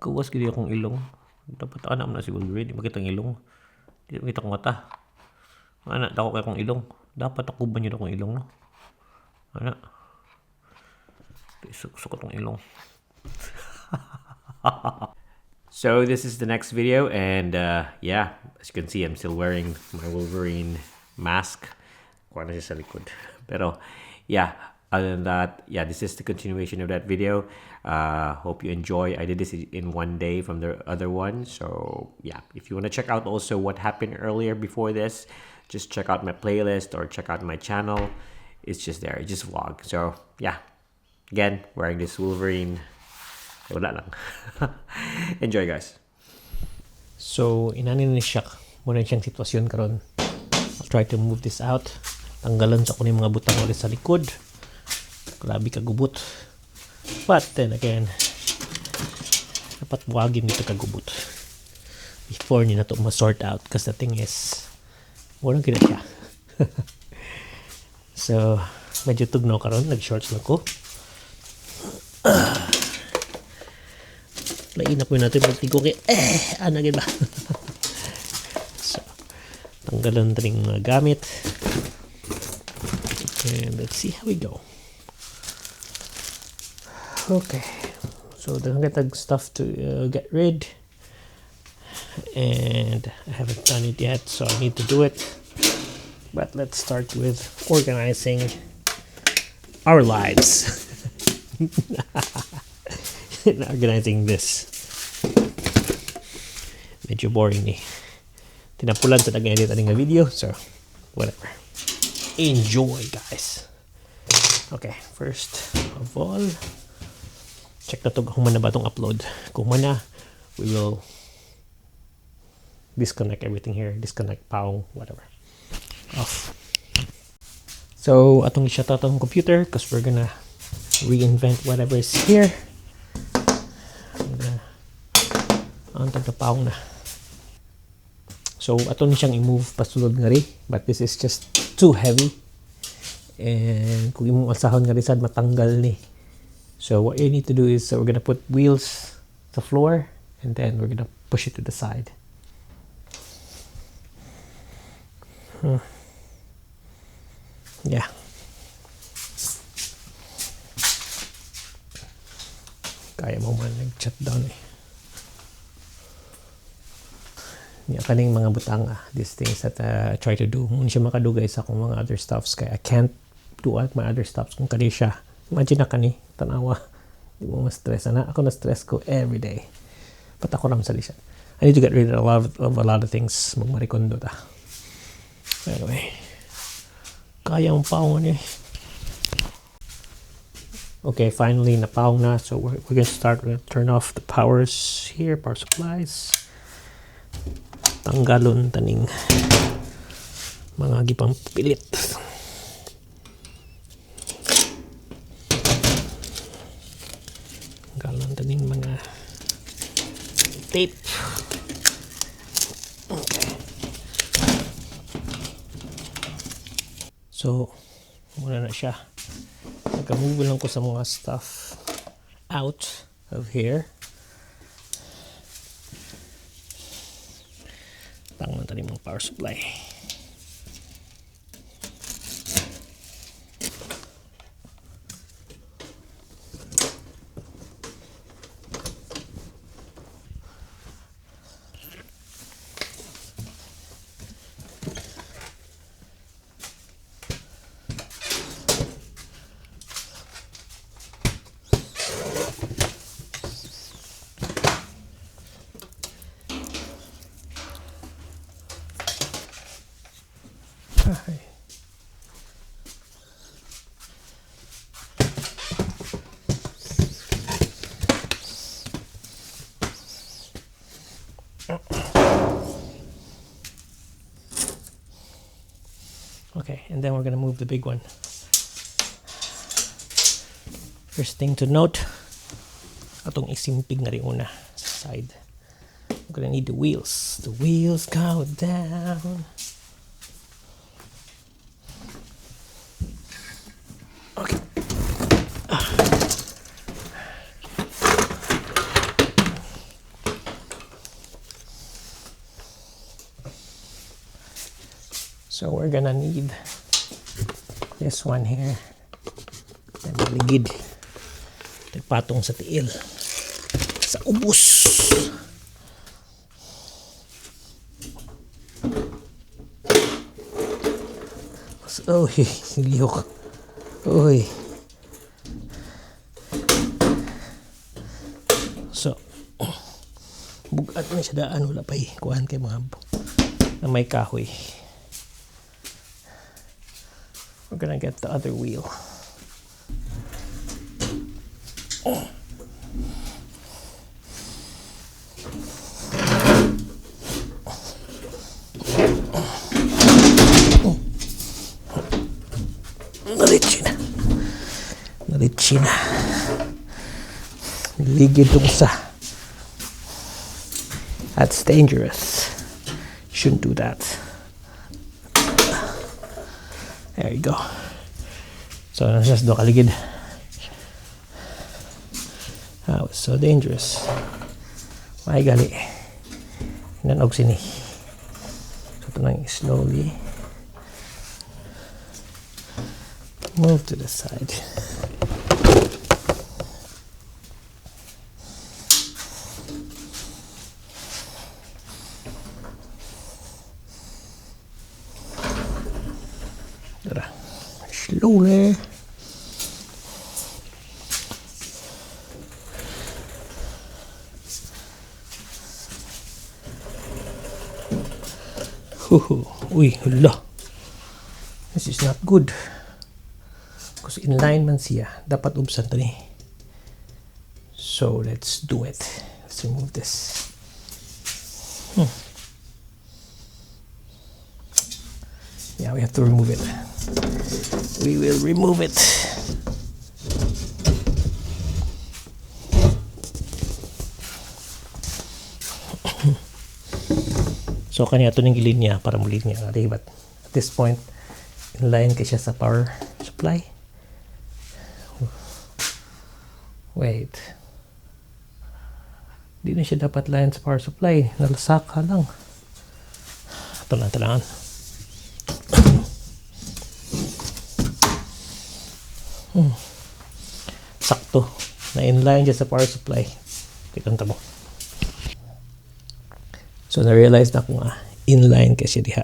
Gawas gid akong ilong. Dapat ana man na si Wolverine, di makita ang ilong. Di makita akong mata. Ana, dako kay akong ilong. Dapat ako ba niyo akong ilong, no? Ana. Suk atong ilong. So this is the next video, and yeah, as you can see, I'm still wearing my Wolverine mask. Kuha na siya sa likod. Pero yeah, other than that, yeah, this is the continuation of that video. Hope you enjoy. I did this in one day from the other one. So yeah, if you want to check out also what happened earlier before this, just check out my playlist or check out my channel. It's just there. It's just vlog. So yeah, again, wearing this Wolverine. Wala lang. Enjoy, guys. So, inani ni siya. Muna siyang sitwasyon karon. I'll try to move this out. Tanggalan sa kuning mga butang ulit sa likod. Grabe kagubot. But then again, dapat buwagin dito kagubot. Before ni na to ma-sort out. Because the thing is, walang kina siya. So, medyo tugnaw karon. Nag-shorts lang ko. Lain na po natin magtigo kay ano ba? So, tanggalan natin yung mga gamit. And let's see how we go. Okay. So, daghan kay stuff to get rid. And I haven't done it yet, so I need to do it. But let's start with organizing our lives. Organizing this. Medyo boring ni. Tinapulan sa nag-edit ani nga video, so whatever. Enjoy, guys. Okay, first of all, check na to kung man na ba itong upload. Kung man na, we will disconnect everything here. Disconnect, paong, whatever. Off. So, atong i-shut out ang computer because we're gonna reinvent whatever is here. Ang tagpaong na. So, ato ni siyang i-move pasulod nga ri. But this is just too heavy. And kung imong alsahon nga ri sad, matanggal ni. So, what you need to do is, we're gonna put wheels the floor and then we're gonna push it to the side. Yeah. Kaya mo man nag-shut down eh. Niya kaning mga butang, these things that I try to do. Kung siya makadugay sa akong mga other stuffs, kaya I can't do all my other stuffs kung kani siya. Imagine na kani, tanawa. Di mo ma-stress. Ana, ako na-stress ko every day. But ako ram sa siya. I need to get rid of a lot of things. Magmarikondo ta. Anyway. Kaya mong paong ano eh. Okay, finally napaong na. So we're gonna start. We're gonna turn off the powers here, power supplies. Tanggalon taning mga gipang pilit. Tanggalon taning mga tape. Okay. So, muna na siya. Nag-move lang ko sa mga stuff out of here. Tangan tayo mga power supply. Ay. Okay, and then we're gonna move the big one. First thing to note, atong isimpig na rin una sa side. I'm gonna need the wheels. The wheels go down. Okay. So we're gonna need this one here. And maligid. Nagpatong sa tiil. Sa ubos. Oh, lihok. Uy. So, bugat na siya daan. Wala pa eh. Kuhan kay mga na may kahoy. We're gonna get the other wheel. Oh. Naritsi na. Naritsi na. Ligid tong sa. That's dangerous. Shouldn't do that. There you go. So, nasa do kaligid. That was so dangerous. May gali. Nanog sini. So, ito nang slowly move to the side. Tara. Slowly. Huhu. Uy, hala. This is not good. Because inline man siya. Dapat ubsan to ni. So, let's do it. Let's remove this. Yeah, we have to remove it. We will remove it. So, kanya ito ng linya para muli niya. But at this point, inline kay siya sa power supply. Wait. Di na siya dapat line sa power supply. Nalasaka lang. Ito lang, ito lang. Sakto. Na inline siya sa power supply. Tignan mo. So, na-realize na ko nga, inline kasi diha.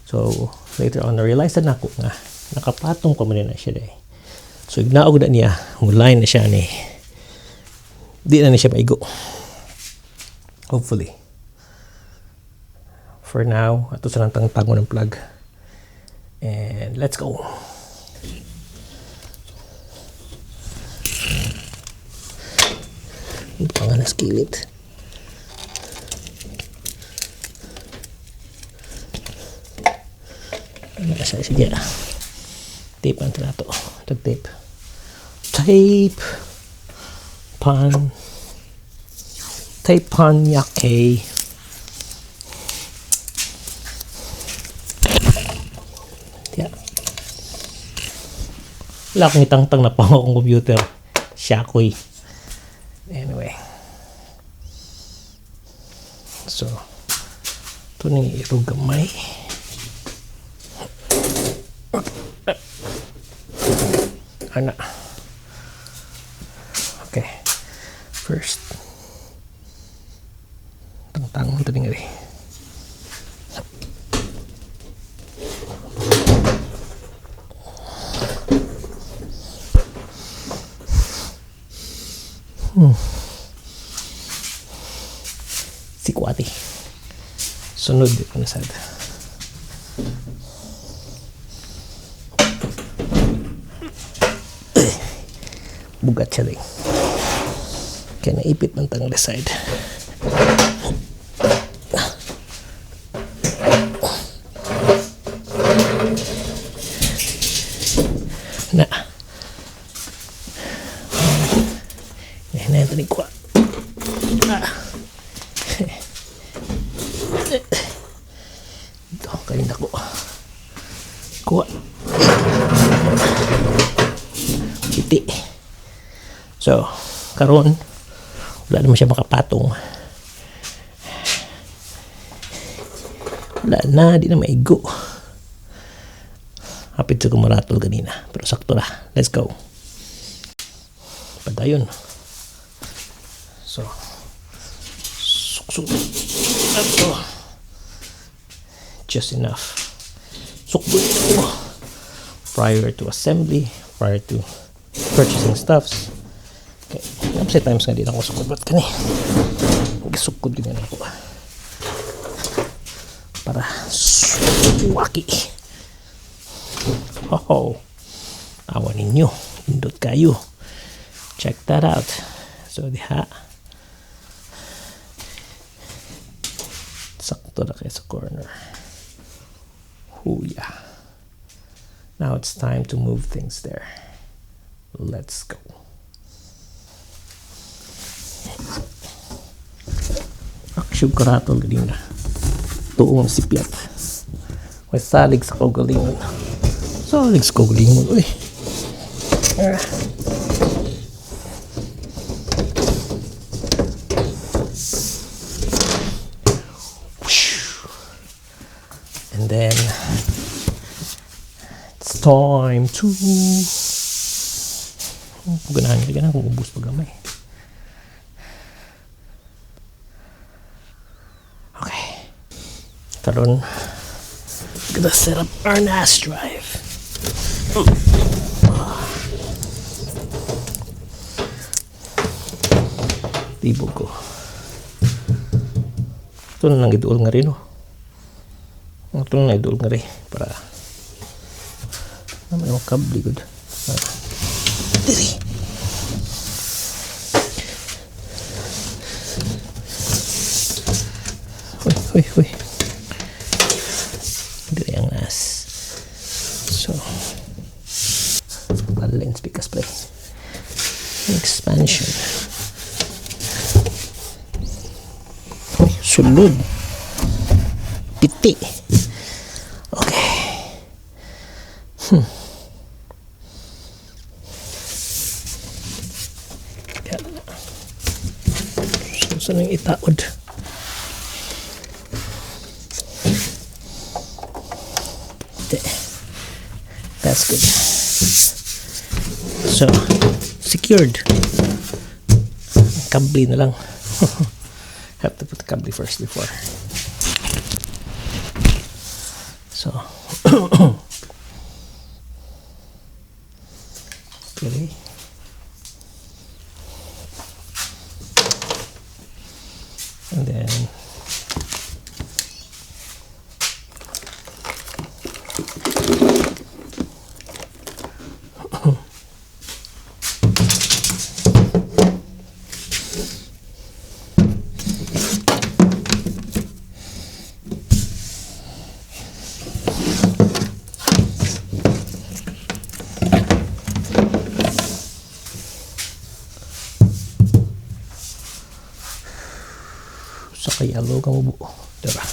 So, later on, na-realize na nako nga, nakapatong pa man na siya diha. So, ignaog na niya, line na siya ni. Di na ni siya maigo. Hopefully. For now, ato sa nang tangtango ng plug. And let's go. Pangalan skillet. Ano siya? Sige. Tape ang trato. Tag tape. Tape. Pan. Tape pan yake. Yeah. Wala akong itangtang na pa akong computer. Siya ko'y. Anyway. So, ito ni irog gamay. Ana. Okay. First, tangtangon ito nga rin. Sikwati. Sunod ko na sad. Bugat siya din. Kaya naipit man tang the side. Na. Na ito ni kuha. Ah. Ito, kanina ko. Kuha. Iti. So, karon wala naman siya makapatong. Wala na, di na maigo. Hapit sa kumaratol ganina. Pero sakto ra. Let's go. Padayon. So, suksok. Ato. Just enough. Sukbol ko. Prior to assembly, prior to purchasing stuffs. Okay. Napsay times nga di na ako sukod. Ba't kani? Gisukod din ako. Para suwaki. Oh, awa ninyo. Indot kayo. Check that out. So, diha. Sakto na kayo sa corner. Huya. Now it's time to move things there. Let's go. Aksyon karatol galing na. Tuong sipyat. May salig sa kaugalingon. Salig sa kaugalingon. Uy. Ah. And then it's time to ganahan ka ganahan kung ubos pa gamay. Okay. Karon, gonna set up our NAS drive. Tibog ko. Ito na lang iduol nga rin, oh. Ito na lang iduol nga rin para naman yung kable good. Ah. Diri. Uy, uy, uy. Diri ang NAS. So, lens pikas pre. Expansion. Uy, sulod. Piti. Okay. Kaya na. So, saan yung itaod? Piti. That's good. So, secured. Kable na lang. Have to put the kable first before. So, okay. And then sa kayalo ka mo buo. Diba?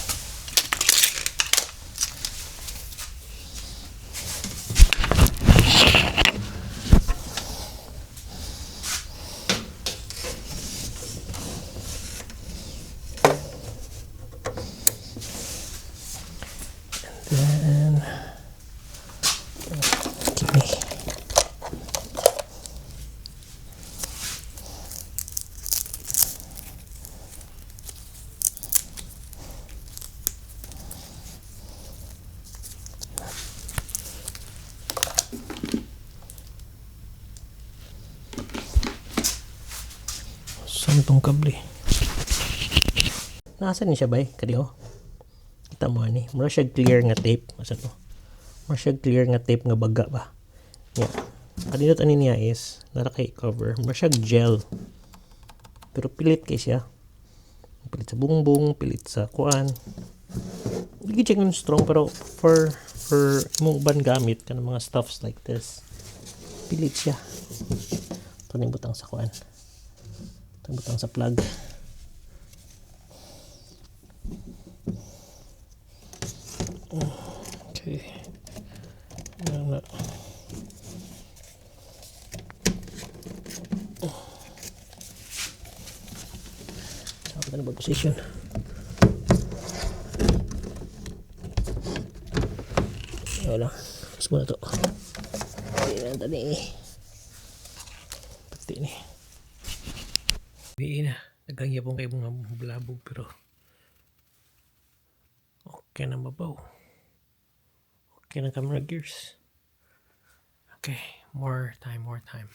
And then, okay. Saan tong kable? Nasa ni siya bay? Kadiho? Kita mo ani. Mura siya clear nga tape. Asa to? Mura siya clear nga tape nga baga ba? Yeah. Kanindot ani niya is nara kay cover. Mura siya gel. Pero pilit kay siya. Pilit sa bungbong, pilit sa kuan. Hindi check ng strong pero for imong uban gamit kanang mga stuffs like this. Pilit siya. Ito na yung butang sa kuan. Ito yung butang sa plug. Okay. Ano na. Saan ka na ba position? Wala. Mas muna to. Di na tani. Pati ni. Di na. Daghang yapong kay mga bulabog pero okay na mabaw. Okay na camera gears. Okay, more time, more time.